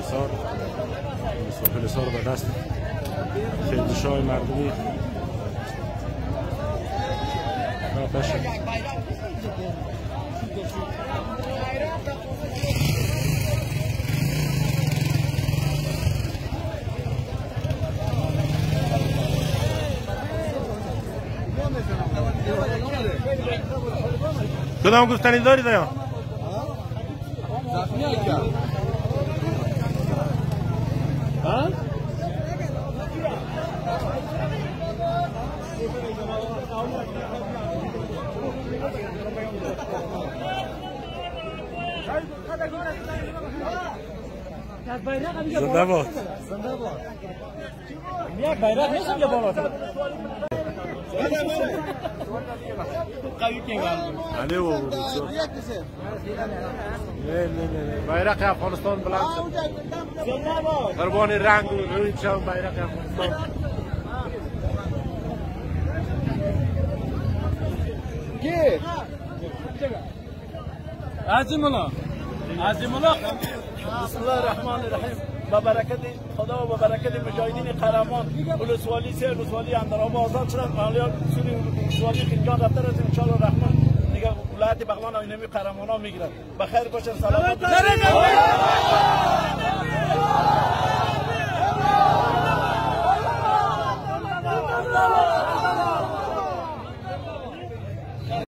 حصار، ساحل حصار به دست خیزش‌های مردمی آتش. کدام گفتنی داری دایا؟ زنده باد. زنده باد. یک بیرق نیست اینجا بالا. نه نه نه بیرق افغانستان بلند شد. قربان رنگ و روی شد بیرق افغانستان. کی؟ عظیم الله. عظیم الله. بسم الله الرحمن الرحیم. با برکت خدا و با برکت مجاهدین قهرمان ولسوالی سه ولسوالی اندرآب آزاد شدن. عالیان سوری ولسوالی خیلگان رفته از ان شاء الله الرحمن دیگه ولایت بغلان اینمی قهرمانا میگیرن. بخیر باشن. سلامت.